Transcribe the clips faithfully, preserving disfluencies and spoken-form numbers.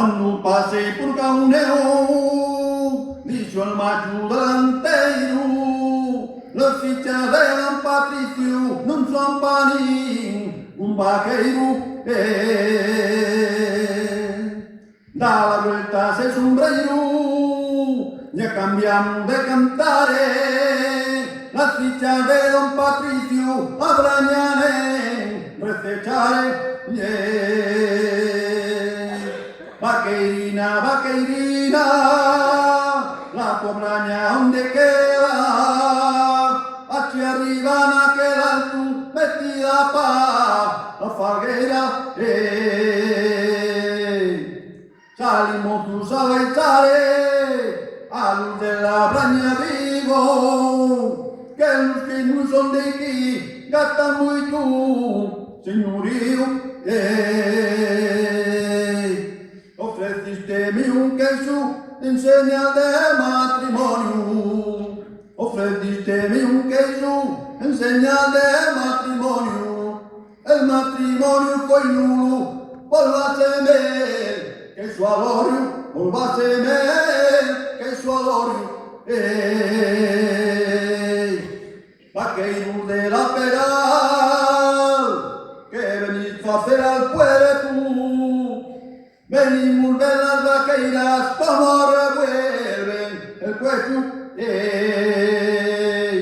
Cuando pasé por Cauneu, dixo el machu delanteru, les fiches de don Patriciu nun son pa ningún vaqueru, eh. Da la vuelta a ese sombreru, ya cambiamos de cantares, las fiches de don Patriciu abrañan en recechare, yeah. Vaqueirina, vaqueirina, la to braña onde queda, hacia arriba na queda tu metida pa la falguera, eh. Salimos tus a baitare, a luz de la braña digo, que los que nun son de aquí gatan mucho, señorío, eh. Ofrecísteme un queixu en señal de matrimonio. Ofrecísteme un queixu en señal de matrimonio. El matrimonio foi nulo, volváseme el queixu alorio, volváseme el queixu alorio. Ey. Vaqueiros de la Peral, que venís facer al puertu, venimos ver las vaqueiras como revuelven el cuechu. Ey.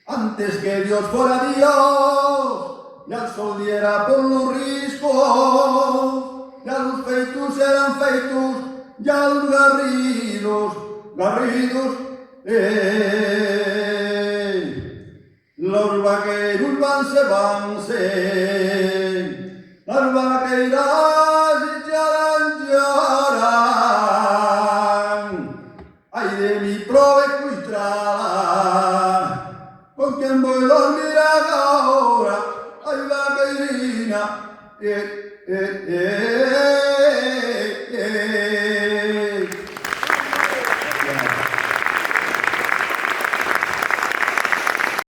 Antes que Dios fora Dios, ya el sol diera por los riscos, ya los feitos eran feitos, ya los garridos, garridos, ey. Los vaqueros vanse, vanse, las vaqueiras echarán, echarán. Ai de mi, prove cuitrala, con quién voi dormir agora? Ai, vaqueirina, eh, eh, eh.